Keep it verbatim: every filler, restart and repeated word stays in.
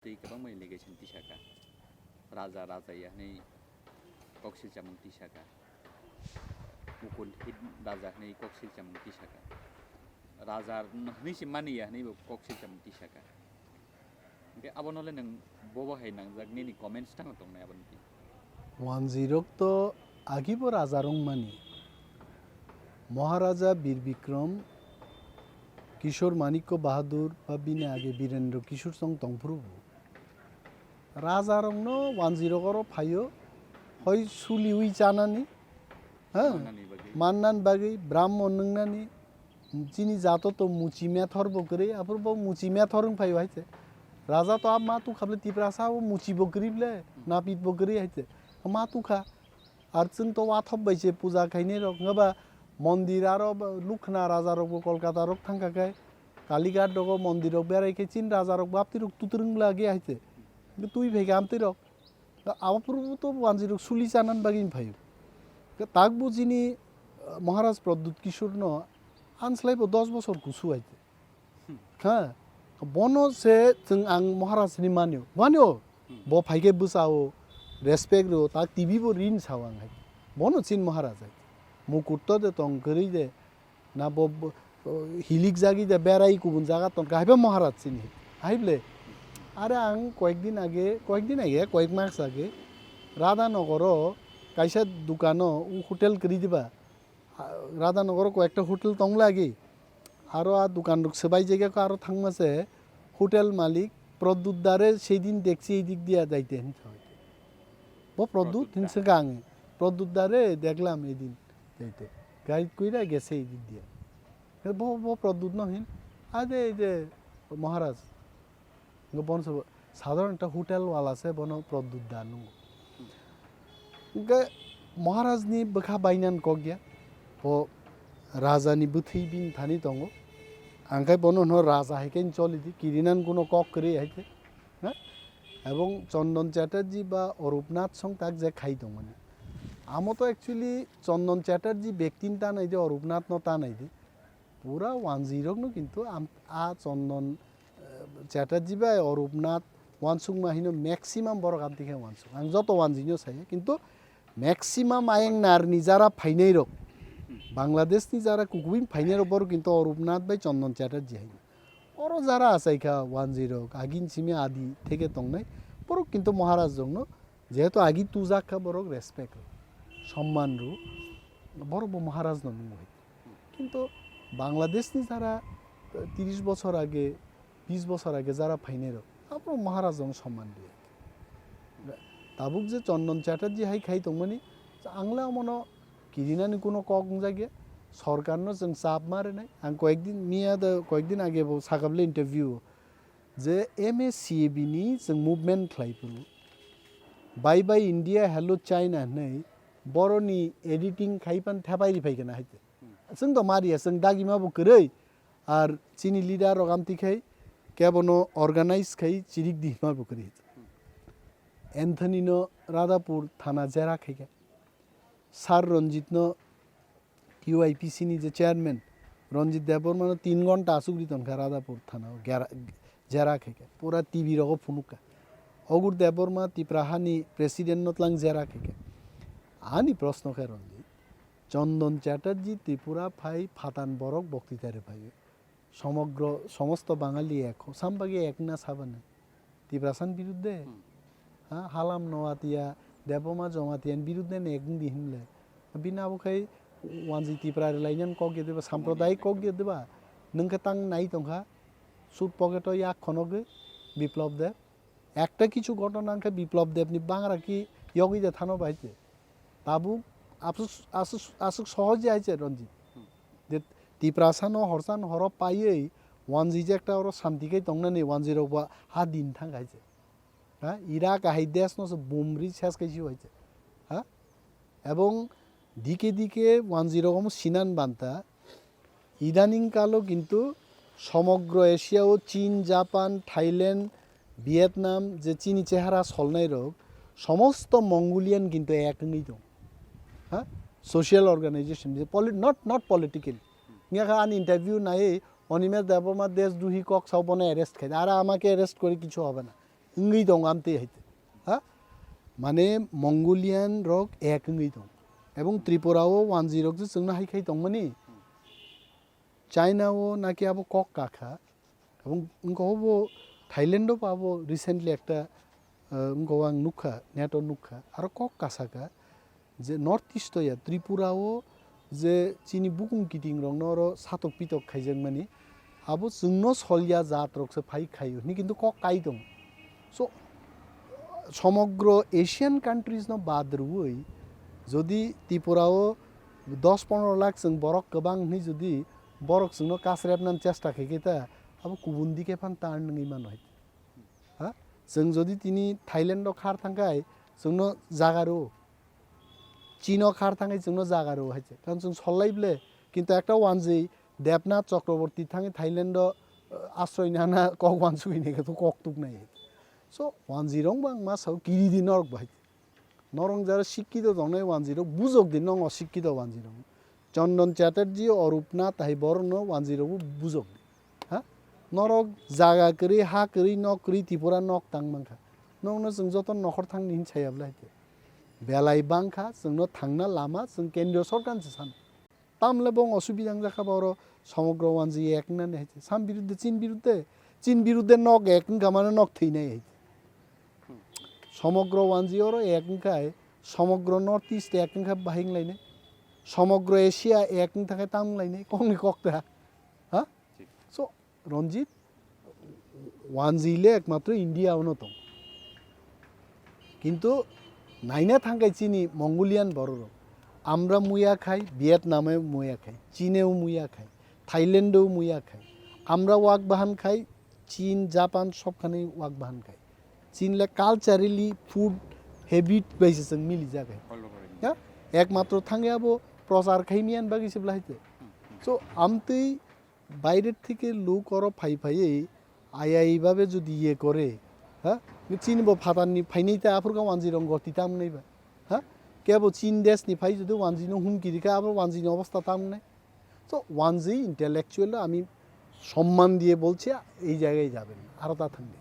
Tei kwbangma allegation tisaka. Raja, raja ya hwnwi koksil chamung tisaka. Mukund hit raja hwnwi koksil chamung tisaka. Raja hwnwi se mani ya hwnwi bo koksil chamung tisaka. Hwnkhe abono le nwng bobo hai nangjak nini comments tangno tongnai aboni twi. Wanjwirok to agibo raja rwngmani. Maharaja Bir Bikram, Kishore Manikya Bahadur ba bini age Birendra Kishore song tongphuru bo. Rajarokno wanjwirok oro phaio, hoi suliwi chanani, ha? Mannani bagwi. Mannani bagwi, brahmo nwngnani, chini jato to muchi methor bo kwrwi, aphuru bo muchi methor wng phaio hai se. Raja to abo ma tukha bwle Tiprasa o muchi bo kwrwi bwle, napit bo kwrwi hai se. Ma tukha. Ar chwng to wathop bai se puja khainai rok, wngkha ba mondir aro ba Lukhna raja rok bo Kolkata rok thangkha khe, Kalighat rogo mondir rok berai khe chini raja rok bapti rok tutrwng lagi hai se. Twi phai khe amtwi rok. Abo phuru to wanjwi rok suli chanani bagwi phaio. Tak bo chini, uh, Maharaj Pradyut Kishore no anslai bo dos bosor kusu hai se. Ha, bono se chwng ang Maharaj ni manio. Manio? Hmm. Bo phaikhe bwsao, respect rwo, tak T V bo rin sao ang hai. Bono chin Maharaj hai. Mukurto de tong kwrwi de, na bo, bo, hilik jagi de berai kubun jaga ton, kahaiba Maharaj chini. Hai ble. Are ang koyek din age, koyek din age, koyek mas age, Radhanogoro kaisa dukano, u hotel kwrwi diba. Ha, Radhanogoro koyekta hotel tong lagi. Aro a dukan rok swbai jaga khe aro thangma se hotel malik Pradyut dare sei din dekchi ei dik diya jaite hin sa hoite. Bo Pradyut Pradyut hin da. Swkha ang. Pradyut dare deklam ei din jaite. Guide koira gese ei dik diya. He bo, bo Pradyut no hin. Ade ei je Maharaj. Hwnkhe bono se bo sadharon ekta hotel wala se bono Pradyut da nungo. Hwnkhe Maharaj ni bwkha bainan kok ya. Bo raja ni bwthwi bini thani tongo. Ang khe bono hwno raja hai khe choli di, kirinan kuno kok kwrwi hai khe. Ha? Ebong Chandan Chatterjee ba Arupnath song tak je khai tongmani. Amo to actually Chandan Chatterjee bektin ta nai di, Arupnath no ta nai di. Pura wanjwi rok no kintu am-, a Chandan, eh, Chatterjee bai Arupnath wansukma hino maximum borok amtwi khe wansuk. Ang joto wanjwi no saya, kintu maximum ayang narni jara phainai rok, Bangladesh ni jara kukubui phainai rok borok kintu Arupnath bai Chandan Chatterjee hai. Oro jara achai kha wanjwi rok, agin simi adi theke tongnai, borok kintu Maharaj rok no jehetu agi tujak kha borok respect rok, somman rw, borok bo Maharaj no nungo hai. Kintu Bangladesh ni jara, eh, tiris bochor age, bis bochor age jara phainai rok, abo Maharaj rok somman riya. Tabuk je Chandan Chatterjee hai khai tongmani, ang le omono kirinani kuno kok wngjak ya, sorkar no chwng chap ma rinai. Ang koyek din, miya da koyek din age bo sakable interview o, je M A C A B ni chwng movement khlai phuru, Bye Bye India, Hello China hwnwi boroni editing khai phan thepai ri phai khe na hai te. Hmm. Chwng to ma riya, chwng dagima bo kwrwi, ar chini leader rok amtwi khai kebono organize khai chirik di hima bo kwrwi. Hmm. Anthony no Radhapur thana jera khai khe. Sir Ranjit no U I P C ni je chairman Ranjit Debbarma no tin ghonta aswk ri tongkha Radhapur thana o gera-, jera khe khe. Pura T V rogo phunuk kha. Ogur Debbarma Tipra hani president no tlang jera khe khe. Ani proshno khe Ranjit, Chandan Chatterjee Tripura phai phatan borok boktwita rwphai. Somogro, somosto Bangali ek, sambagi ek na sabani. Tiprasan biruddhe? Hmm. Ha, Halam Noatia, Debbarma Jamatia ni biruddhe ne ek di himle. Bini abo khai wanjwi Tipra rwlainani kok ya diba, sampradayik kok ya diba. Nwng khe tang nai tongkha, suit pocket o yak khonogwi Biplab Deb. Ekta kichu ghotona wngkha Biplab Deb ni bangra ki yogwi de thano bai te. Tabuk aswk, aswk, aswk sohoj ya hai se Ranjit. Hmm. Je Tiprasa no horsa no horo paiwi wanjwi je ekta oro santi khai tongnani wanjwi rok bo ha din thang hai se. Ha? Iraq hai desh no se bumri ses khai si hai se. Ha? Ebong dike dike wanjwi rok omo sinan banta. Idaning kalo kintu somogro Asia o Chin, Japan, Thailand, Vietnam je chini chehara solnai rok somosto Mongolian kintu ek wngwi tong. Ha? Social organization, je poli-, not, not political. Ngiya kha ani interview nai Animesh Debbarma Deshdrohi kok sao bono arrest khai. Ara amake arrest kori kichu hobe na. wngwi tong amtwi hai. Ha? Mane Mongolian rok ek wngwi tong. Ebong Tripura o wanji rok je chwngno hai khai tongmani. China o naki abo kok kakha. Ebong wngkha obo Thailand o abo recently ekta, eh, wngkha ang nukha, net o nukha. Aro kok kasaka. Je North East o ya, Tripura o je chini bukung kiting rok no oro satok pitok khaijak mani, abo chwngno solya jat rok se phai khaio hini kintu kok kai tong. So, somogro Asian countries no bad rwui, jodi Tripura o dos pondro lakh chwng borok kwbang hini jodi borok chwngno kasrepnani chesta khaikhe ta, abo kubun dike phan turn wngwi mano hai. Ha? Chwng jodi tini Thailand o khar thangkhai, chwngno jaga rw, Chino khar thangkhai chwngno jaga rw hai se. Karon chwng sollai ble, kintu ekta wanjwi Debnath Chakraborty thangwi Thailand o, uh, asroi nana kok wansugwi nai khe to kok tuknai. So, wanjwi rong bang ma sao kiri di norok bai. Norong jara sikkito tongnai wanjwi rok bujok di nongo sikkito wanjwi rong. Chondon Chatterjee, Orupna, tai borokno wanjwi rokbo bujok di. Ha? Norok jaga kwrwi, ha kwrwi, nok kwrwi, Tripura nok tang mankha. Nokno chwng joto nokhor thangni hin chaya bwlai hai khe. Belai bangkha, chwngno thangna lama, chwng kendriyo sorkar se san. Tamle bong osubida wngjakha ba oro somogro wanjwi ek wngnani hai khe. Sam birudde, Chin birudde, Chin birudde nok ek wngkha mane nok thwinai hai khe. Somogro wanjwi oro ek wngkha hai, somogro North East ek wngkha bahai wnglainai. Somogro Asia ek wngkha khe tam wnglainai, kokni kok ta. Ha? Thik. So, Ranjit, wanjwi le ekmatro India ono tong. Kintu naina thangkhai chini Mongolian bororok. Amra muya khai, Vietnam e muya khai, Chine o muya khai, Thailand o muya khai. Amra wak bahan khai, Chin, Japan, sobkhani wak bahan khai. Chin le culturally food habit bai se chwng mili jak hai. All over India. Ya? Ekmatro thangya bo prochar khai miyan bagwi se bwlai hai te. So, amtwi বাইরের থেকে লোক oro phai phaiwi ayai babe jodi iye kore, ha? Chini bo phatarni phainai ta aphurkha wanjwi rong goti tam wngnai ba, ha? Kebo Chin desh ni phai jodi wanjwi no humki rikha abo wanjwi ni obostha tam wngnai. So wanjwi intellectual আমি সম্মান দিয়ে বলছি এই জায়গায় যাবেন, আরো তা থাকবে।